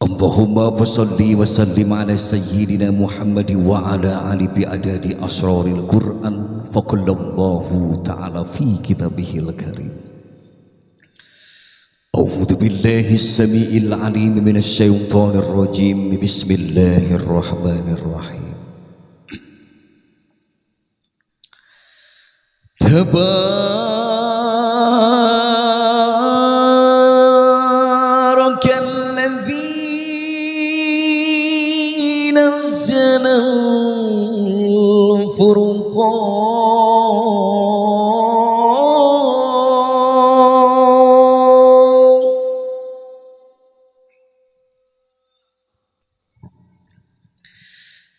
Allahumma fassalli wa sallim ala sayyidina Muhammad wa ala ali bi adadi asraril Qur'an faqallahu ta'ala fi kitabihil karim. A'udzu billahi as-sami'il 'alim minasy syaithanir rajim. Bismillahirrahmanirrahim. Tabarakalladzi nazzala al-furqan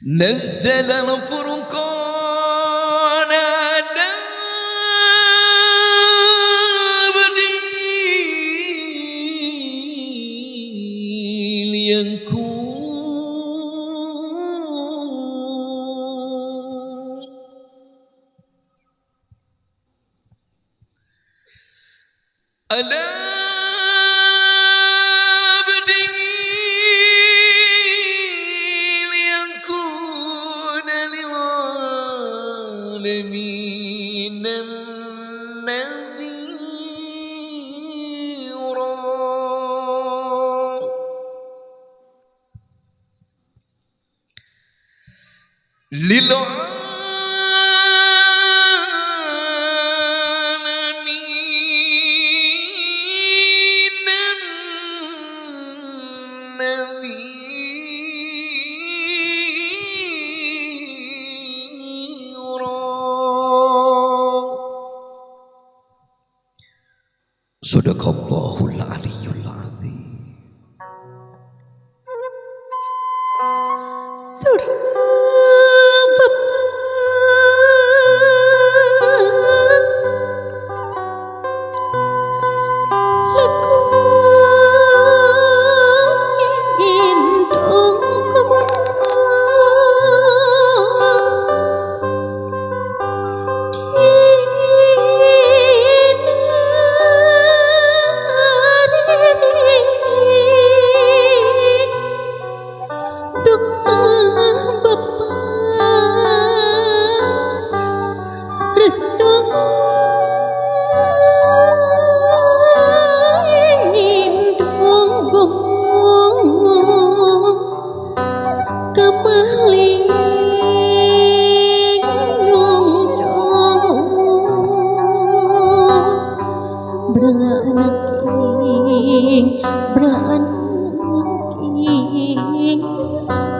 نزل الفرقان على عبده ليكون على للعالمين نذيرا. للعالمين نذيرا. Sadaqallahul aliyyul azim.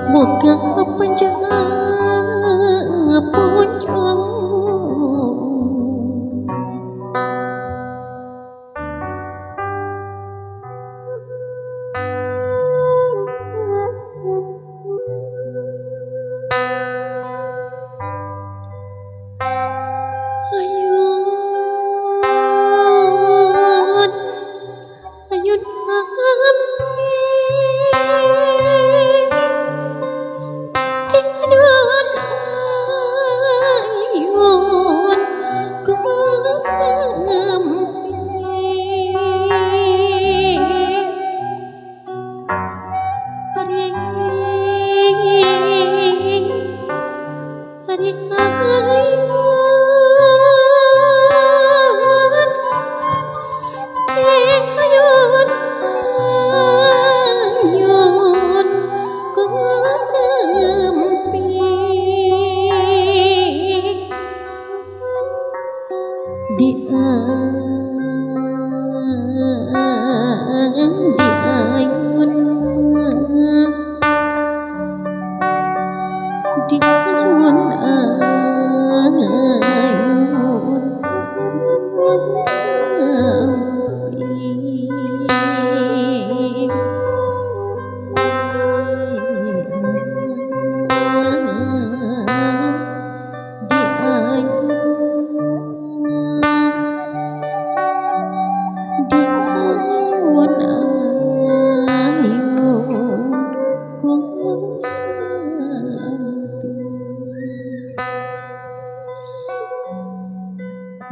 Moga panjang pocong. Ayun, ayun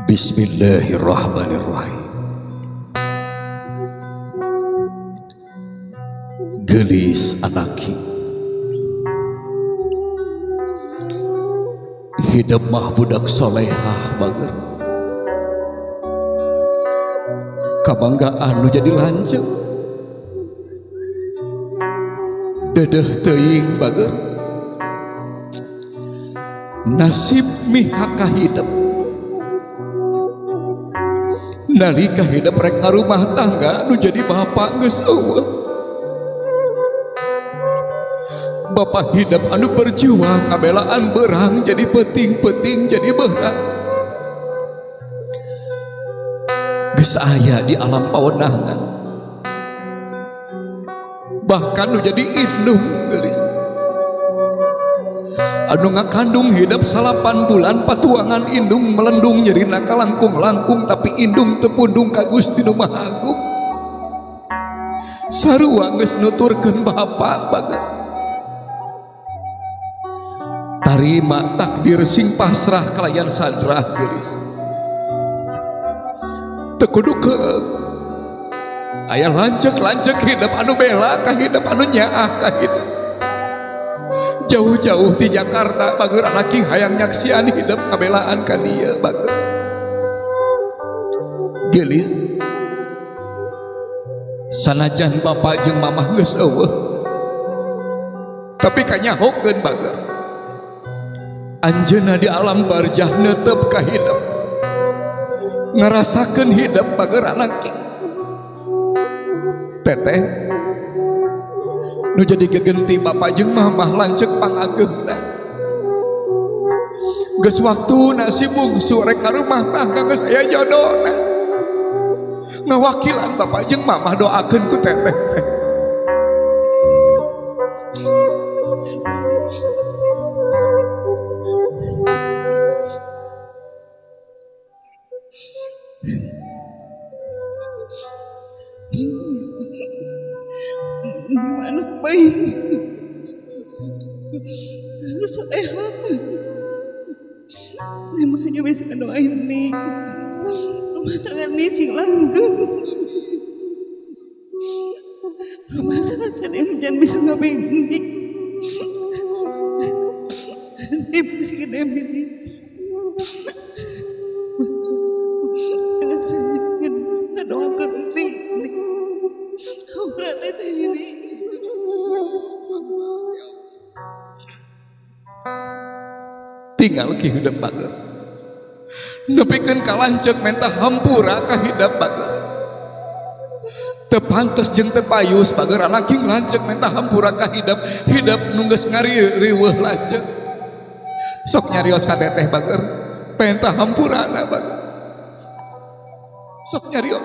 Bismillahirrahmanirrahim. Gelis anaki hidup mah budak solehah bager kabanggaan nu jadi lanceuk dedeh teuing bager nasib mihaka hidup nalika hidup rek ngarumah tangga nu jadi bapak geus eueuh. Bapak hidup anu berjuang ngabelaan berang jadi peting-peting jadi beurang geus aya di alam pawenangan bahkan nu jadi indung geulis anu ngakandung hidup 8 bulan patuangan indung melendung nyerina kalangkung-langkung tapi indung tepundung ka Gusti Nu Maha Agung sarua geus nuturkeun bapak bager tarima takdir sing pasrah kalayan sadrah geulis teu kudu keung aya lanceuk-lanceuk hidup anu bela ka hidup anu nyaah ka hidup jauh-jauh di Jakarta bager laki hayang nyaksian hidup ngabelaan ka dieu bager geulis sanajan bapak jeung mamah geus eueuh tapi kanyahokeun bager anjeunna di alam barjah neuteup ka hidup ngarasakeun hidup bager anaki teteh nu jadi gegenti bapak jeung mamah lanceuk pangageungna geus waktuna si bungsu rek ngarumah tangga geus aya jodona ngawakilan bapak jeung mamah doakeun ku teteh teh. Anak baik soleha memang hanya bisa doain nih rumah tangga nih sing langgeng rumah tangga yang jangan bisa ngapain nih ini bisa gede ini jangan doakan nih berarti ini tinggal ki hidup bager nepikeun ka lanceuk menta hampura ka hidup bager teu pantes jeung teu payus bager laki lanceuk menta hampura ka hidup hidup nu geus ngariweuh lanceuk sok nyarios ka teteh bager penta hampurana bager sok nyarios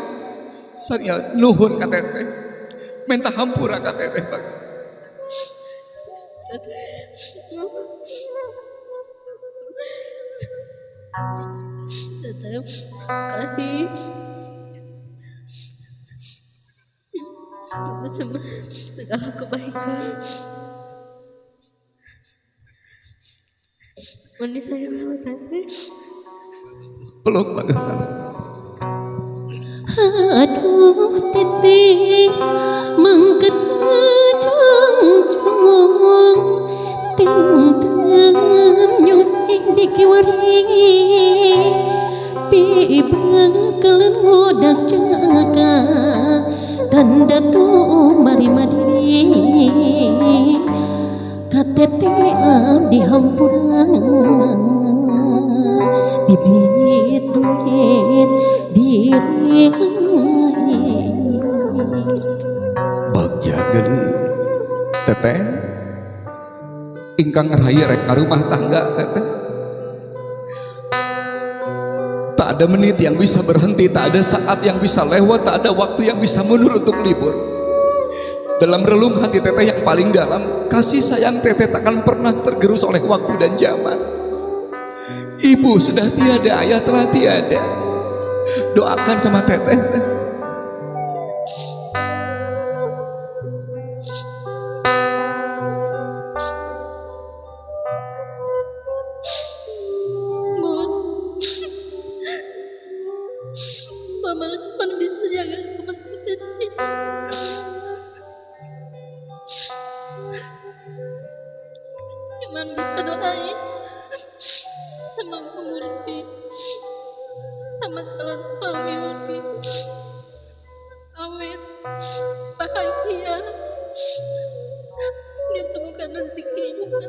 sarios nuhun ka teteh menta hampura ka teteh bager. Teteh kasih semua segala kebaikan. Mandi sayang sama teteh. Peluk banget. Aduh teteh mangkat cong-cong tentrem nyusing di kiwari pibang kelemodak jaga tanda tu mari madiri katete abdi hampura bibit buyet diri bagja geuning teteh ingkang rai rek ka rumah tangga teteh. Tak ada menit yang bisa berhenti, tak ada saat yang bisa lewat, tak ada waktu yang bisa mundur untuk libur. Dalam relung hati teteh yang paling dalam, kasih sayang teteh takkan pernah tergerus oleh waktu dan zaman. Ibu sudah tiada, ayah telah tiada. Doakan sama teteh. Mama bisa jaga kamu sampai sini. Cuman bisa doain sama Murni, sama calon suami Murni. Awet, bahagia, ditemukan rezekinya.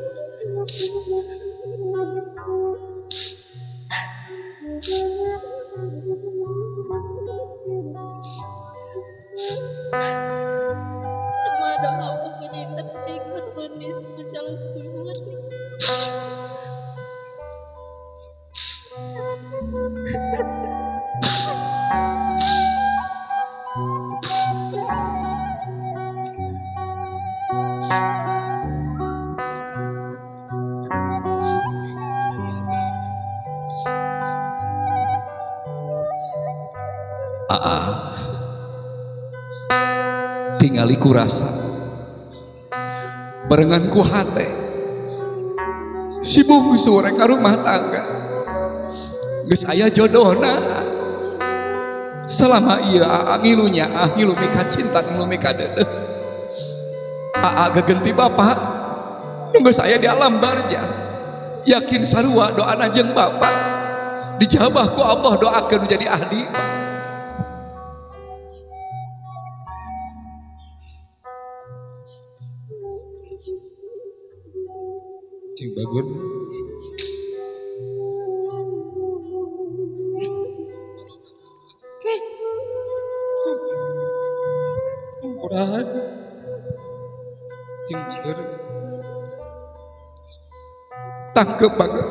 Semua doa pokoknya yang terbaik buat Murni sama calon suami Murni. Aa tingali ku rasa barengan ku hate si bungsu rek ka rumah tangga geus aya jodohna. Selama ieu aa ngilu nyaah, ngilu mika cinta, ngilu mika deudeuh. Aa gegenti bapak nu geus aya di alam barjah, yakin sarua doana jeung bapak dijabah ku Allah, doakeun jadi ahli. Cing bagus. Ampurahan. Cing bagus. Tangkep bagus.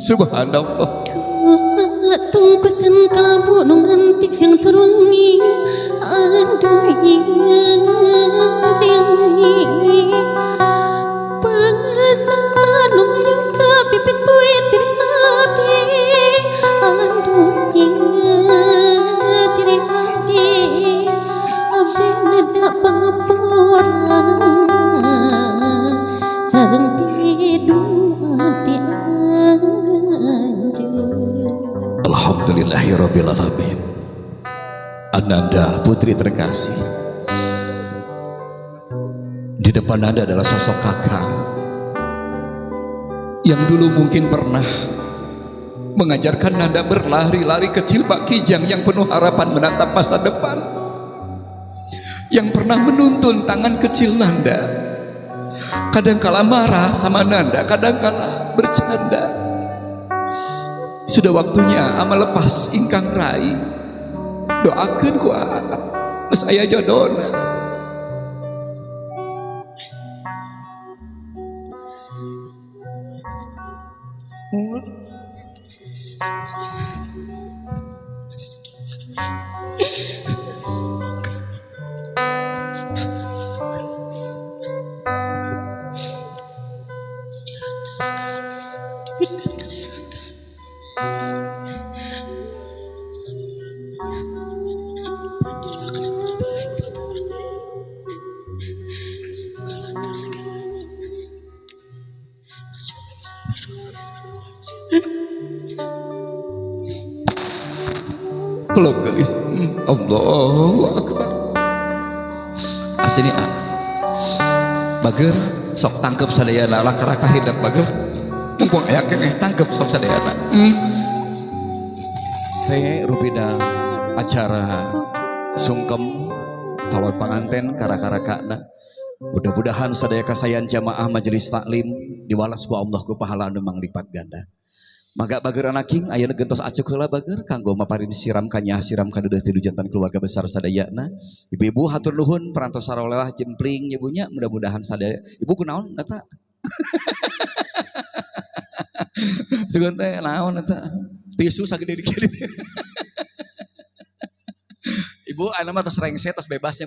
Subhanallah. Tungkusan kelabu nung antik siang turungi aduh siang perasaan nung ayam ka pipit buit diri abdi aduh diri abdi abdi ngeda pangapuran sareng piduati anjeun. Alhamdulillahirabbil alamin. Ananda putri terkasih, di depan Anda adalah sosok kakak yang dulu mungkin pernah mengajarkan Nanda berlari-lari kecil bak kijang yang penuh harapan menatap masa depan, yang pernah menuntun tangan kecil Nanda, kadangkala marah sama Nanda, kadangkala bercanda. Sudah waktunya ama lepas ingkang rai, doakeun ku aa geus aya jodona. Semoga dilancarkan, diberikan kesehatan, didoakan yang terbaik buat Murni. Semoga lancar segalanya. Mas cuma bisa berdoa satu aja. Peluk guys. Allahu Akbar. Asini ah. Bager sok tangkep sadayana raka-raka hidup bager. Mumpung aya keneh tangkep sok sadayana. Teh rupina acara sungkem calon panganten karaka-rakana. Mudah-mudahan sadaya kasayan jamaah majelis taklim diwalas ku Allah ku pahala anu manglipat ganda. Mangga bager anaking ayeuna gentos acuk heula bager kanggo maparin siram kanyah siram kadeudeuh tilu jantan keluarga besar sadayana. Ibu-ibu hatur nuhun parantos saroleh jempling ibunya, mudah-mudahan sadaya. Ibu kunaon eta? Sugan teh naon eta? Tisu sagede dikiri. Ibu ayeuna mah tos rengse tos bebasnya.